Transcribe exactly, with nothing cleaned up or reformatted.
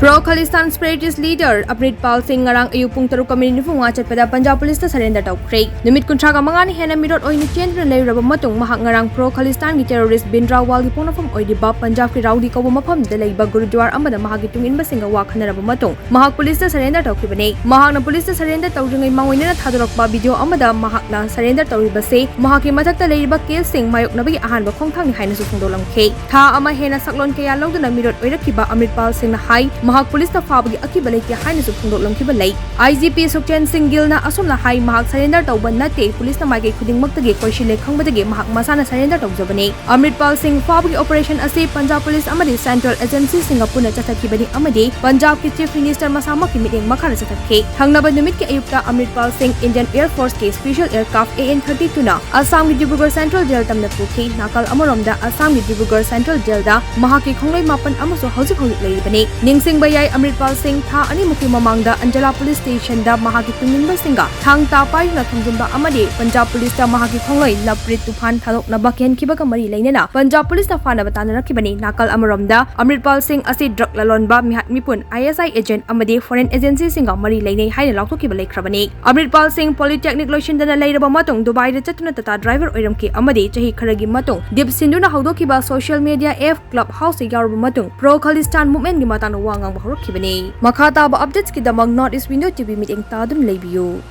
Pro Khalistan separatist leader Amritpal Singh ꯉꯔꯥꯡ ꯑꯌꯨꯛ ꯄꯨꯡ ꯇꯔꯨꯛꯀ ꯃꯤꯅꯤꯠ ꯅꯤꯐꯨ ꯃꯉꯥ ꯆꯠꯄꯗ ꯄꯟꯖꯥꯕ ꯄꯨꯂꯤꯁꯇ surrender ꯇꯧꯈ꯭ꯔꯦ꯫ ꯅꯨꯃꯤꯠ ꯀꯨꯟꯊ꯭ꯔꯥꯒ ꯃꯉꯥꯅꯤ ꯍꯦꯟꯅ ꯃꯤꯔꯣꯠ ꯑꯣꯏꯅ ꯆꯦꯟꯗꯨꯅ ꯂꯩꯔꯨꯔꯕ ꯃꯇꯨꯡ ꯃꯍꯥꯛ ꯉꯔꯥꯡ Pro Khalistan ꯒꯤ terrorist ꯚꯤꯟꯗ꯭ꯔꯥꯋꯥꯜꯒꯤ ꯄꯣꯛꯅꯐꯝ ꯑꯣꯏꯔꯤꯕ ꯄꯟꯖꯥꯕꯀꯤ ꯔꯥꯎꯗꯤ ꯀꯧꯕ ꯃꯐꯝꯗ ꯂꯩꯕ ꯒꯨꯔꯨꯗ꯭ꯋꯥꯔ ꯑꯃꯗ ꯃꯍꯥꯛꯀꯤ ꯇꯨꯡꯏꯟꯕꯁꯤꯡꯒ ꯋꯥ ꯈꯟꯅꯔꯕ ꯃꯇꯨꯡ ꯃꯍꯥꯛ ꯄꯨꯂꯤꯁꯇ surrender ꯇꯧꯈꯤꯕꯅꯤ꯫ ꯃꯍꯥꯛꯅ ꯄꯨꯂꯤꯁꯇ surrender ꯇꯧꯗ꯭ꯔꯤꯉꯩ ꯃꯥꯡꯑꯣꯏꯅꯅ ꯊꯥꯗꯣꯔꯛꯄ video ꯑꯃꯗ ꯃꯍꯥꯛꯅ surrender ꯇꯧꯔꯤꯕꯁꯤ ꯃꯍꯥꯛꯀꯤ ꯃꯊꯛꯇ ꯂꯩꯔꯤꯕ caseꯁꯤꯡ ꯃꯥꯌꯣꯛꯅꯕꯒꯤ ꯑꯍꯥꯟꯕ ꯈꯣꯡꯊꯥꯡꯅꯤ ꯍꯥꯏꯅꯁꯨ ꯐꯣꯡꯗꯣꯛꯂꯝꯈꯤ꯫ ꯊꯥ ꯑꯃ ꯍꯦꯟꯅ ꯁꯛꯂꯣꯟ ꯀꯌꯥ ꯂꯧꯗꯨꯅ ꯃꯤꯔꯣꯠ ꯑꯣꯏꯔꯛꯈꯤꯕ ꯑꯃ꯭ꯔꯤꯠꯄꯥꯜ ꯁꯤꯡꯅ ꯍꯥꯏ, ꯃꯍꯥꯛ ꯄꯨꯂꯤꯁꯅ ꯐꯥꯕꯒꯤ ꯑꯀꯤꯕ ꯂꯩꯇꯦ ꯍꯥꯏꯅꯁꯨ ꯐꯣꯡꯗꯣꯛꯂꯝꯈꯤꯕ ꯂꯩ꯫ IGP ꯁꯨꯈꯆꯦꯟ ꯁꯤꯡ ꯒꯤꯜꯅ ꯑꯁꯨꯝꯅ ꯍꯥꯏ, ꯃꯍꯥꯛ surrender ꯇꯧꯕ ꯅꯠꯇꯦ, ꯄꯨꯂꯤꯁꯅ ꯃꯥꯏꯀꯩ ꯈꯨꯗꯤꯡꯃꯛꯇꯒꯤ ꯀꯣꯏꯁꯤꯜꯂꯦ ꯈꯪꯕꯗꯒꯤ ꯃꯍꯥꯛ ꯃꯁꯥꯅ surrender ꯇꯧꯖꯕꯅꯤ꯫ ꯑꯃ꯭ꯔꯤꯠꯄꯥꯜ ꯁꯤꯡ ꯐꯥꯕꯒꯤ operation ꯑꯁꯤ ꯄꯟꯖꯥꯕ ꯄꯨꯂꯤꯁ ꯑꯃꯗꯤ central agencyꯁꯤꯡꯒ ꯄꯨꯟꯅ ꯆꯠꯊꯈꯤꯕꯅꯤ ꯑꯃꯗꯤ ꯄꯟꯖꯥꯕꯀꯤ Chief Minister ꯃꯁꯥꯃꯛꯀꯤ ꯃꯤꯠꯌꯦꯡ ꯃꯈꯥꯗ ꯆꯠꯊꯈꯤ꯫ ꯊꯪꯅꯕ ꯅꯨꯃꯤꯠꯀꯤ ꯑꯌꯨꯛꯇ ꯑꯃ꯭ꯔꯤꯠꯄꯥꯜ ꯁꯤꯡ Indian Air Forceꯀꯤ special aircraft AN thirty twoꯅ ꯑꯁꯥꯝꯒꯤ ꯗꯤꯕ꯭ꯔꯨꯒꯔ Central Jail ꯇꯝꯅ ꯄꯨꯈꯤ꯫ ꯅꯥꯀꯜ ꯑꯃꯔꯣꯝꯗ ꯑꯁꯥꯝꯒꯤ ꯗꯤꯕ꯭ꯔꯨꯒꯔ Central Jailꯗ ꯃꯍꯥꯛꯀꯤ ꯈꯣꯡꯂꯩ ꯃꯥꯄꯟ ꯑꯃꯁꯨ ꯍꯧꯖꯤꯛ ꯍꯧꯖꯤꯛ ꯂꯩꯔꯤꯕꯅꯤ꯫ ꯅꯤꯡꯁꯤꯡꯕ ꯌꯥꯏ, ꯑꯃ꯭ꯔꯤꯠꯄꯥꯜ ꯁꯤꯡ ꯊꯥ ꯑꯅꯤꯃꯨꯛꯀꯤ ꯃꯃꯥꯡꯗ ꯑꯟꯖꯂꯥ ꯄꯨꯂꯤꯁ ꯁ꯭ꯇꯦꯁꯟꯗ ꯃꯍꯥꯛꯀꯤ ꯇꯨꯡꯏꯟꯕꯁꯤꯡꯒ ꯊꯥꯡ ꯇꯥ ꯄꯥꯏꯗꯨꯅ ꯊꯣꯝꯖꯤꯟꯕ ꯑꯃꯗꯤ ꯄꯟꯖꯥꯕ ꯄꯨꯂꯤꯁꯇ ꯃꯍꯥꯛꯀꯤ ꯈꯣꯡꯂꯩ ꯂꯞꯄ꯭ꯔꯤꯠ ꯇꯨꯐꯥꯟ ꯊꯥꯗꯣꯛꯅꯕ ꯀꯤꯍꯟꯈꯤꯕꯒ ꯃꯔꯤ ꯂꯩꯅꯅ ꯄꯟꯖꯥꯕ ꯄꯨꯂꯤꯁꯅ ꯐꯥꯅꯕ ꯇꯥꯟꯅꯔꯛꯈꯤꯕꯅꯤ꯫ ꯅꯥꯀꯜ ꯑꯃꯔꯣꯝꯗ ꯑꯃ꯭ꯔꯤꯠꯄꯥꯜ ꯁꯤꯡ ꯑꯁꯤ drug ꯂꯂꯣꯟꯕ, ꯃꯤꯍꯥꯠ ꯃꯤꯄꯨꯟ, ISI agent ꯑꯃꯗꯤ foreign agencyꯁꯤꯡꯒ ꯃꯔꯤ ꯂꯩꯅꯩ ꯍꯥꯏꯅ ꯂꯥꯎꯊꯣꯛꯈꯤꯕ ꯂꯩꯈ꯭ꯔꯕꯅꯤ꯫ ꯑꯃ꯭ꯔꯤꯠꯄꯥꯜ ꯁꯤꯡ polytechnic ꯂꯣꯏꯁꯤꯟꯗꯅ ꯂꯩꯔꯕ ꯃꯇꯨꯡ ꯗꯨꯕꯥꯏꯗ ꯆꯠꯇꯨꯅ ꯇꯥꯇꯥ driver ꯑꯣꯏꯔꯝꯈꯤ ꯑꯃꯗꯤ ꯆꯍꯤ ꯈꯔꯒꯤ ꯃꯇꯨꯡ ꯗꯤꯞ ꯁꯤꯟꯗꯨꯅ ꯍꯧꯗꯣꯛꯈꯤꯕ social media app Clubhouseꯇ ꯌꯥꯎꯔꯕ ꯃꯇꯨꯡ Pro Khalistan movementꯀꯤ ꯃꯇꯥꯡꯗ ꯋꯥ ꯉꯥꯡꯕ ꯍꯧꯔꯛꯈꯤꯕꯅꯤ꯫ ꯃꯈꯥ ꯇꯥꯕ updatesꯀꯤꯗꯃꯛ North East Window TV ꯃꯤꯠꯌꯦꯡ ꯇꯥꯗꯨꯅ ꯂꯩꯕꯤꯌꯨ꯫